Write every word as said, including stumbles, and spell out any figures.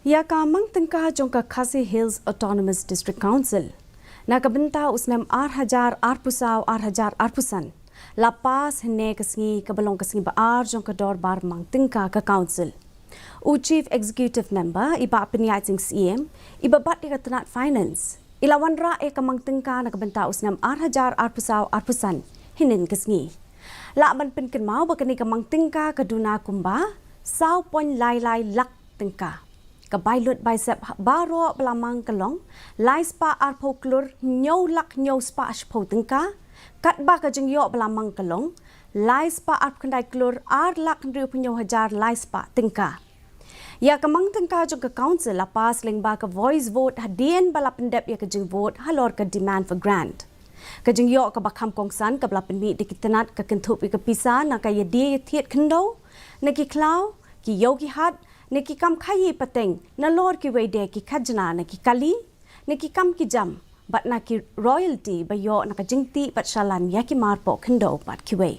Ïa ka mang tyngka jong ka Khasi Hills Autonomous District Council na ka bynta u snem ar hajar arphew saw ar hajar arphew san la pass hynne ka sngi, kaba long ka sngi ba ar jong ka dorbar mang tyngka ka Council. U Chief Executive Member, i Bah Pynïaid Sing Syiem, iba bat ïa ka tnat Finance, i la wanrah ïa ka mang tyngka na ka bynta u snem ar hajar arphew saw arphew san hynnin ka sngi. Lah ban pynkynmaw ba kane ka mang tyngka ka duna kumba saw point lai lai lak tyngka. Ka bai lut bai sep baroh ba la mang ka long lai spah arphew klur hynñiew lak hynñiew spah shiphew tyngka, katba ka jingïoh ba la mang ka long lai spah arphew khyndai klur ar lak hynriewphew hynñiew hajar lai spah tyngka. Ïa ka mang tyngka jong ka Council la pass lyngba ka voice vote hadien ba la pyndep ïa ka jingvote halor ka demand for grant. Ka jingïoh kaba kham kongsan kaba la pynmih da ki tnat ka kynthup ïa ka pisa na ka ïadie ïathied khyndew, na ki khlaw, ki ïew ki hat, na ki kam khaïi pateng, nalor kiwei de ki khajna na ki kali, na ki kam ki jam, bad na ki royalty ba ïoh na ka jingtih bad shalan ïa ki marpoh khyndew bad kiwei.